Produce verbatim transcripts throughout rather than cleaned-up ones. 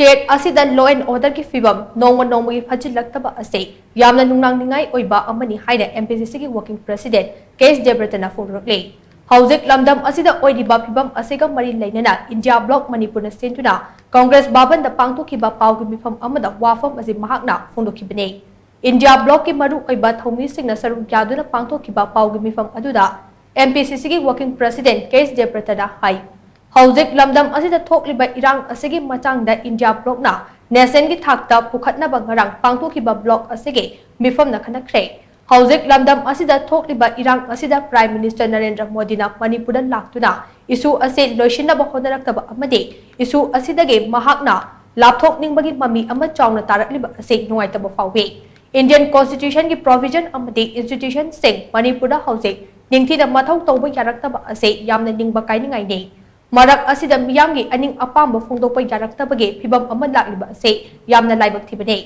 State ꯑꯁꯤꯗ law and orderꯒꯤ ꯐꯤꯕꯝ ꯅꯣꯡꯃ ꯅꯣꯡꯃꯒꯤ ꯐꯠꯆꯤꯜꯂꯛꯇꯕ ꯑꯁꯤ ꯌꯥꯝꯅ ꯅꯨꯡꯅꯥꯡꯅꯤꯡꯉꯥꯏ ꯑꯣꯏꯕ ꯑꯃꯅꯤ ꯍꯥꯏꯅ M P C Cꯒꯤ working president K S ꯗꯦꯕ꯭ꯔꯇꯅ ꯐꯣꯡꯗꯣꯔꯛꯂꯤ꯫ ꯍꯧꯖꯤꯛ ꯂꯝꯗꯝ ꯑꯁꯤꯗ ꯑꯣꯏꯔꯤꯕ ꯐꯤꯕꯝ ꯑꯁꯤꯒ ꯃꯔꯤ ꯂꯩꯅꯅ ꯏꯟꯗꯤꯌꯥ ꯕ꯭ꯂꯣꯛ ꯃꯅꯤꯄꯨꯔꯅ ꯁꯤꯟꯗꯨꯅ ꯀꯪꯒ꯭ꯔꯦꯁ ꯚꯕꯟꯗ ꯄꯥꯡꯊꯣꯛꯈꯤꯕ ꯄꯥꯎꯒꯤ ꯃꯤꯐꯝ ꯑꯃꯗ ꯋꯥꯐꯝ ꯑꯁꯤ ꯃꯍꯥꯛꯅ ꯐꯣꯡꯗꯣꯛꯈꯤꯕꯅꯤ꯫ ꯏꯟꯗꯤꯌꯥ ꯕ꯭ꯂꯣꯛꯀꯤ ꯃꯔꯨꯑꯣꯏꯕ ꯊꯧꯃꯤꯁꯤꯡꯅ ꯁꯔꯨꯛ ꯌꯥꯗꯨꯅ ꯄꯥꯡꯊꯣꯛꯈꯤꯕ ꯄꯥꯎꯒꯤ ꯃꯤꯐꯝ ꯑꯗꯨꯗ M P C Cꯒꯤ working president K S ꯗꯦꯕ꯭ꯔꯇꯅ ꯍꯥꯏ, ꯍꯧꯖꯤꯛ ꯂꯝꯗꯝ ꯑꯁꯤꯗ ꯊꯣꯛꯂꯤꯕ ꯏꯔꯥꯡ ꯑꯁꯤꯒꯤ ꯃꯇꯥꯡꯗ ꯏꯟꯗꯤꯌꯥ ꯕ꯭ꯂꯣꯛꯅ nationꯒꯤ ꯊꯥꯛꯇ ꯄꯨꯈꯠꯅꯕ ꯉꯔꯥꯡ ꯄꯥꯡꯊꯣꯛꯈꯤꯕ ꯕ꯭ꯂꯣꯛ ꯑꯁꯤꯒꯤ ꯃꯤꯐꯝꯅ ꯈꯟꯅꯈ꯭ꯔꯦ꯫ ꯍꯧꯖꯤꯛ ꯂꯝꯗꯝ ꯑꯁꯤꯗ ꯊꯣꯛꯂꯤꯕ ꯏꯔꯥꯡ ꯑꯁꯤꯗ Prime Minister ꯅꯔꯦꯟꯗ꯭ꯔ ꯃꯣꯗꯤꯅ ꯃꯅꯤꯄꯨꯔꯗ ꯂꯥꯛꯇꯨꯅ issue ꯑꯁꯤ ꯂꯣꯏꯁꯤꯟꯅꯕ ꯍꯣꯠꯅꯔꯛꯇꯕ ꯑꯃꯗꯤ issue ꯑꯁꯤꯗꯒꯤ ꯃꯍꯥꯛꯅ ꯂꯥꯞꯊꯣꯛꯅꯤꯡꯕꯒꯤ ꯃꯃꯤ ꯑꯃ ꯆꯥꯎꯅ ꯇꯥꯔꯛꯂꯤꯕ ꯑꯁꯤ ꯅꯨꯡꯉꯥꯏꯇꯕ ꯐꯥꯎꯏ꯫ Indian Constitutionꯒꯤ provision ꯑꯃꯗꯤ institutionꯁꯤꯡ ꯃꯅꯤꯄꯨꯔꯗ ꯍꯧꯖꯤꯛ ꯅꯤꯡꯊꯤꯅ ꯃꯊꯧ ꯇꯧꯕ ꯌꯥꯔꯛꯇꯕ ꯑꯁꯤ ꯌꯥꯝꯅ ꯅꯤꯡꯕ ꯀꯥꯏꯅꯤꯡꯉꯥꯏꯅꯤ꯫ ꯃꯔꯛ ꯑꯁꯤꯗ ꯃꯤꯌꯥꯝꯒꯤ ꯑꯅꯤꯡ ꯑꯄꯥꯝꯕ ꯐꯣꯡꯗꯣꯛꯄ ꯌꯥꯔꯛꯇꯕꯒꯤ ꯐꯤꯚꯝ ꯑꯃ ꯂꯥꯛꯂꯤꯕ ꯑꯁꯤ ꯌꯥꯝꯅ ꯂꯥꯏꯕꯛ ꯊꯤꯕꯅꯤ꯫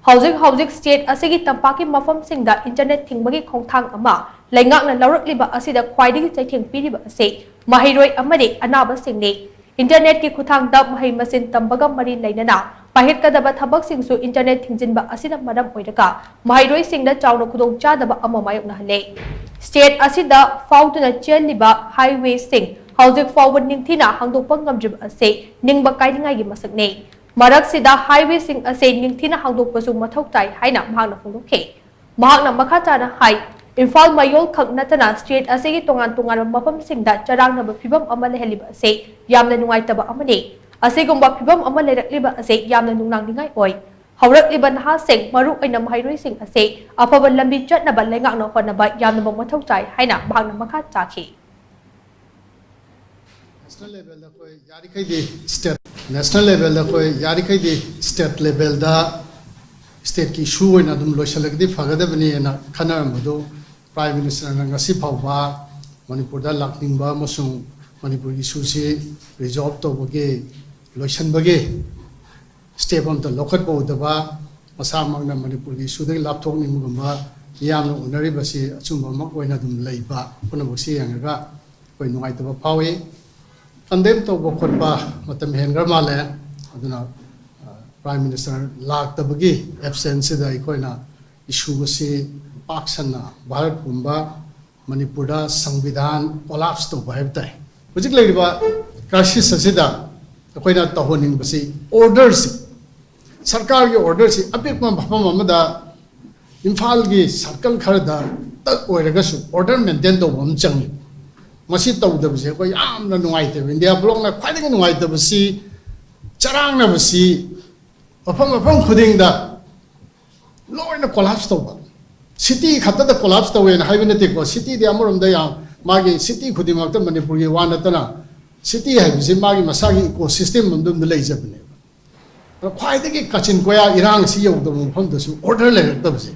ꯍꯧꯖꯤꯛ ꯍꯧꯖꯤꯛ ꯁ꯭ꯇꯦꯠ ꯑꯁꯤꯒꯤ ꯇꯝꯄꯥꯛꯀꯤ ꯃꯐꯝꯁꯤꯡꯗ ꯏꯟꯇꯔꯅꯦꯠ ꯊꯤꯡꯕꯒꯤ ꯈꯣꯡꯊꯥꯡ ꯑꯃ ꯂꯩꯉꯥꯛꯅ ꯂꯧꯔꯛꯂꯤꯕ ꯑꯁꯤꯗ ꯈ꯭ꯋꯥꯏꯗꯒꯤ ꯆꯩꯊꯦꯡ ꯄꯤꯔꯤꯕ ꯑꯁꯤ ꯃꯍꯩꯔꯣꯏ ꯑꯃꯗꯤ ꯑꯅꯥꯕꯁꯤꯡꯅꯤ꯫ ꯏꯟꯇꯔꯅꯦꯠꯀꯤ ꯈꯨꯠꯊꯥꯡꯗ ꯃꯍꯩ ꯃꯁꯤꯡ ꯇꯝꯕꯒ ꯃꯔꯤ ꯂꯩꯅꯅ ꯄꯥꯏꯈꯠꯀꯗꯕ ꯊꯕꯛꯁꯤꯡꯁꯨ ꯏꯟꯇꯔꯅꯦꯠ ꯊꯤꯡꯖꯤꯟꯕ ꯑꯁꯤꯅ ꯃꯔꯝ ꯑꯣꯏꯔꯒ ꯃꯍꯩꯔꯣꯏꯁꯤꯡꯗ ꯆꯥꯎꯅ ꯈꯨꯗꯣꯡꯆꯥꯗꯕ ꯑꯃ ꯃꯥꯌꯣꯛꯅꯍꯜꯂꯦ꯫ ꯁ꯭ꯇꯦꯠ ꯑꯁꯤꯗ ꯐꯥꯎꯗꯨꯅ ꯆꯦꯜꯂꯤꯕ highwayꯁꯤꯡ ꯍꯧꯖꯤꯛ ꯐꯥꯎꯕ ꯅꯤꯡꯊꯤꯅ ꯍꯥꯡꯗꯣꯛꯄ ꯉꯝꯗ꯭ꯔꯤꯕ ꯑꯁꯤ ꯅꯤꯡꯕ ꯀꯥꯏꯅꯤꯡꯉꯥꯏꯒꯤ ꯃꯁꯛꯅꯤ꯫ ꯃꯔꯛꯁꯤꯗ highwayꯁꯤꯡ ꯑꯁꯤ ꯅꯤꯡꯊꯤꯅ ꯍꯥꯡꯗꯣꯛꯄꯁꯨ ꯃꯊꯧ ꯇꯥꯏ ꯍꯥꯏꯅ ꯃꯍꯥꯛꯅ ꯐꯣꯡꯗꯣꯛꯈꯤ꯫ ꯃꯍꯥꯛꯅ ꯃꯈꯥ ꯇꯥꯅ ꯍꯥꯏ, ꯏꯝꯐꯥꯜ ꯃꯌꯣꯜ ꯈꯛ ꯅꯠꯇꯅ ꯁ꯭ꯇꯦꯠ ꯑꯁꯤꯒꯤ ꯇꯣꯉꯥꯟ ꯇꯣꯉꯥꯟꯕ ꯃꯐꯝꯁꯤꯡꯗ ꯆꯔꯥꯡꯅꯕ ꯐꯤꯚꯝ ꯑꯃ ꯂꯩꯍꯜꯂꯤꯕ ꯑꯁꯤ ꯌꯥꯝꯅ ꯅꯨꯡꯉꯥꯏꯇꯕ ꯑꯃꯅꯤ꯫ ꯑꯁꯤꯒꯨꯝꯕ ꯐꯤꯚꯝ ꯑꯃ ꯂꯩꯔꯛꯂꯤꯕ ꯑꯁꯤ ꯌꯥꯝꯅ ꯅꯨꯡꯅꯥꯡꯅꯤꯡꯉꯥꯏ ꯑꯣꯏ꯫ ꯍꯧꯔꯛꯂꯤꯕ ꯅꯍꯥꯁꯤꯡ, ꯃꯔꯨ ꯑꯣꯏꯅ ꯃꯍꯩꯔꯣꯏꯁꯤꯡ ꯑꯁꯤ ꯑꯐꯕ ꯂꯝꯕꯤ ꯆꯠꯅꯕ ꯂꯩꯉꯥꯛꯅ ꯍꯣꯠꯅꯕ ꯌꯥꯝꯅꯃꯛ ꯃꯊꯧ ꯇꯥꯏ ꯍꯥꯏꯅ ꯃꯍꯥꯛꯅ ꯃꯈꯥ ꯇꯥꯈꯤ꯫ National levelꯗ ꯑꯩꯈꯣꯏ ꯌꯥꯔꯤꯈꯩꯗꯤ state, national levelꯗ ꯑꯩꯈꯣꯏ ꯌꯥꯔꯤꯈꯩꯗꯤ state levelꯗ stateꯀꯤ issue ꯑꯣꯏꯅ ꯑꯗꯨꯝ ꯂꯣꯏꯁꯤꯜꯂꯒꯗꯤ ꯐꯒꯗꯕꯅꯤꯅ ꯈꯟꯅꯔꯝꯕꯗꯨ Prime Ministerꯅ ꯉꯁꯤ ꯐꯥꯎꯕ ꯃꯅꯤꯄꯨꯔꯗ ꯂꯥꯛꯅꯤꯡꯕ ꯑꯃꯁꯨꯡ ꯃꯅꯤꯄꯨꯔꯒꯤ issueꯁꯤ resolve ꯇꯧꯕꯒꯤ, ꯂꯣꯏꯁꯤꯟꯕꯒꯤ step ꯑꯃꯇ ꯂꯧꯈꯠꯄ ꯎꯗꯕ, ꯃꯁꯥꯃꯛꯅ ꯃꯅꯤꯄꯨꯔꯒꯤ issueꯗꯒꯤ ꯂꯥꯞꯊꯣꯛꯅꯤꯡꯕꯒꯨꯝꯕ ꯃꯤꯌꯥꯝꯅ ꯎꯅꯔꯤꯕꯁꯤ ꯑꯆꯨꯝꯕꯃꯛ ꯑꯣꯏꯅ ꯑꯗꯨꯝ ꯂꯩꯕ ꯄꯨꯝꯅꯃꯛꯁꯤ ꯌꯦꯡꯉꯒ ꯑꯩꯈꯣꯏ ꯅꯨꯡꯉꯥꯏꯇꯕ ꯐꯥꯎꯏ꯫ Condemn ꯇꯧꯕ ꯈꯣꯠꯄ ꯃꯇꯝ ꯍꯦꯟꯈ꯭ꯔ ꯃꯥꯜꯂꯦ꯫ ꯑꯗꯨꯅ Prime Minister ꯂꯥꯛꯇꯕꯒꯤ ꯑꯦꯞꯁꯦꯟꯁꯁꯤꯗ ꯑꯩꯈꯣꯏꯅ ꯏꯁꯨ ꯑꯁꯤ ꯄꯥꯛ ꯁꯟꯅ ꯚꯥꯔꯠꯀꯨꯝꯕ ꯃꯅꯤꯄꯨꯔꯗ ꯁꯪꯕꯤꯙꯥꯟ ꯀꯣꯂꯥꯞꯁ ꯇꯧꯕ ꯍꯥꯏꯕ ꯇꯥꯏ꯫ ꯍꯧꯖꯤꯛ ꯂꯩꯔꯤꯕ ꯀ꯭ꯔꯥꯏꯁꯤꯁ ꯑꯁꯤꯗ ꯑꯩꯈꯣꯏꯅ ꯇꯧꯍꯟꯅꯤꯡꯕꯁꯤ ꯑꯣꯔꯗꯔꯁꯤ, ꯁꯔꯀꯥꯔꯒꯤ ꯑꯣꯔꯗꯔꯁꯤ ꯑꯄꯤꯛꯄ ꯃꯐꯝ ꯑꯃꯗ ꯏꯝꯐꯥꯜꯒꯤ ꯁꯔꯀꯜ ꯈꯔꯗ ꯇꯛ ꯑꯣꯏꯔꯒꯁꯨ ꯑꯣꯔꯗꯔ ꯃꯦꯟꯇꯦꯟ ꯇꯧꯕ ꯑꯃ ꯆꯪꯉꯤ꯫ ꯃꯁꯤ ꯇꯧꯗꯕꯁꯦ ꯑꯩꯈꯣꯏ ꯌꯥꯝꯅ ꯅꯨꯡꯉꯥꯏꯇꯦꯕ꯫ ꯏꯟꯗꯤꯌꯥ ꯕ꯭ꯂꯣꯛꯅ ꯈ꯭ꯋꯥꯏꯗꯒꯤ ꯅꯨꯡꯉꯥꯏꯇꯕꯁꯤ ꯆꯔꯥꯡꯅꯕꯁꯤ ꯃꯐꯝ ꯃꯐꯝ ꯈꯨꯗꯤꯡꯗ ꯂꯣꯏꯅ ꯀꯣꯂꯥꯞꯁ ꯇꯧꯕ꯫ ꯁꯤꯇꯤ ꯈꯛꯇꯗ ꯀꯣꯂꯥꯞꯁ ꯇꯧꯋꯦꯅ ꯍꯥꯏꯕ ꯅꯠꯇꯦꯀꯣ꯫ ꯁꯤꯇꯤꯗꯤ ꯑꯃꯔꯣꯝꯗ ꯌꯥꯝ, ꯃꯥꯒꯤ ꯁꯤꯇꯤ ꯈꯨꯗꯤꯡꯃꯛꯇ ꯃꯅꯤꯄꯨꯔꯒꯤ ꯋꯥ ꯅꯠꯇꯅ ꯁꯤꯇꯤ ꯍꯥꯏꯕꯁꯤ ꯃꯥꯒꯤ ꯃꯁꯥꯒꯤ ꯏꯀꯣ ꯁꯤꯁꯇꯦꯝ ꯑꯃꯗ ꯂꯩꯖꯕꯅꯦꯕ꯫ ꯑꯗꯣ ꯈ꯭ꯋꯥꯏꯗꯒꯤ ꯀꯥꯆꯤꯟ ꯀꯣꯌꯥ ꯏꯔꯥꯡꯁꯤ ꯌꯧꯗꯕ ꯃꯐꯝꯗꯁꯨ ꯑꯣꯔꯗꯔ ꯂꯩꯔꯛꯇꯕꯁꯦ